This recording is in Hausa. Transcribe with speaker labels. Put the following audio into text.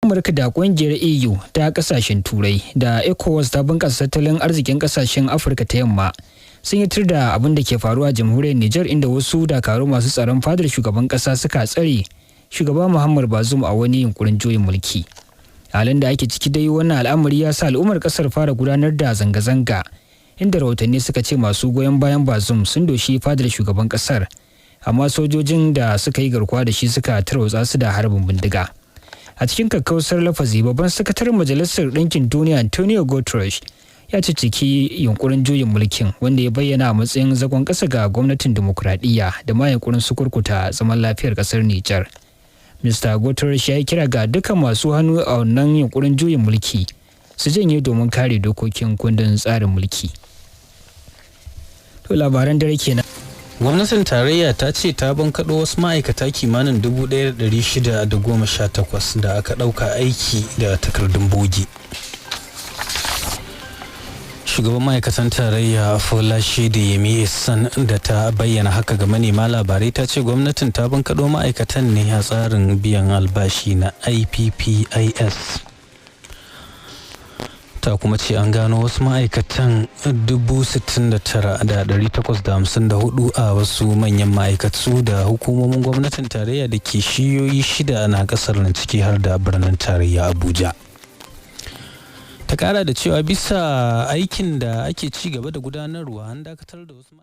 Speaker 1: Amurka da kungiyar EU ta kasashen Turai da ECOWAS ta bunƙasa tattalin arzikin kasashen Afirka ta Yamma sun yi tur da abin da ke faruwa a jamhuriyar Nijar, inda wasu dakaru masu tsaron fadar shugaban ƙasa suka tsare shugaba Muhammad Bazoum a wani yunkurin juyin mulki. Halin da ake ciki dai, wannan al'amari ya sa al'ummar ƙasar fara gudanar da zanga-zanga, inda rahotanni suka ce masu goyon bayan Bazoum sun doshi fadar shugaban ƙasar, amma sojojin da suka yi garkuwa da shi suka tarwatsa su da harbin bindiga. A cikin kakkausar lafazi, babban sakataren Majalisar Ɗinkin Duniya Antonio Guterres ya ciki yunkurin juyin mulkin, wanda ya bayyana a matsayin zagon ƙasa ga gwamnatin dimokuraɗiyya da ma yunkurin sukurkuta zaman lafiyar ƙasar Nijar. Mr. Guterres ya yi kira ga dukkan masu hannu a wannan yunkurin juyin mulki su janye domin kare dokokin kundin tsarin mulki. To, labaran dare kenan.
Speaker 2: Gwamnatin tarayya ta ce ta bankaɗo wasu ma'aikata kimanin 1,618 da aka ɗauka aiki da takardun bogi. Shugaban ma'aikatan tarayya Folashade Yemi Esan da ta bayyana haka ga manema labarai ta ce gwamnatin ta bankaɗo ma'aikatan ne a tsarin biyan albashi na IPPIS. Ta kuma ce an gano wasu ma'aikatan 69,854 a wasu manyan ma'aikatu da hukumomin gwamnatin tarayya da ke shiyoyi shida na kasar nan, ciki har da birnin tarayya Abuja. Ta kara da cewa bisa aikin da ake ci gaba da gudanarwa, an dakatar da wasu